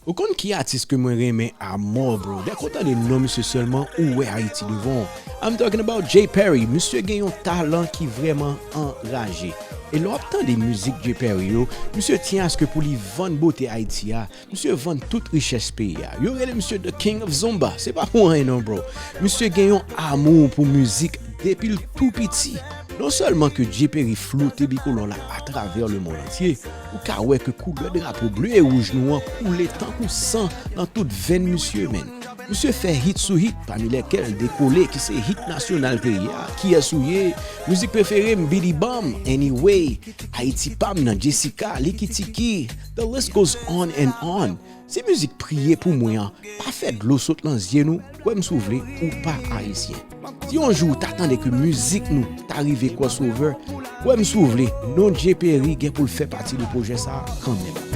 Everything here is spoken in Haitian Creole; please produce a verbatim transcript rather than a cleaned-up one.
Ou konn ki atis ke mwen renmen a mò, bro? Dèk ou tande non misye sèlman, ou wè Ayiti devan w. I'm talking about Jay Perry. Misye gen yon talan ki vrèman anraje. E lè w ap tande mizik Jay Perry yo, misye tyen aske pou li vann bote Ayiti a, misye vann tout richès peyi a. Yo rele misye The King of Zumba. Se pa pou anyen non, bro. Misye gen yon amou pou mizik depi l tou piti. Non sèlman ke Jay Perry flote bikolò la atravè lemonn antye, ou ka wè ke koulè drapo ble e wouj nou an koule tankou san nan tout venn misye, menn. Misye fè hit sou hit, pami lèkèl Dekole ki se hit nasyonal peyi a, Kiyès ou ye, mizik prefere m, Bidi Bam, Anyway, Ayiti pa m nan Jessica, Likitiki, the list goes on and on. Si mizik Priye pou mwen an pa fè dlo sot nan zye nou, kwè m si w vle, ou pa ayisyen. Si yon jou ou ta tande ke mizik nou ta rive crossover, kwè m si w vle, non Jay Perry gen pou l fè pati de pwojè sa a kanmenm.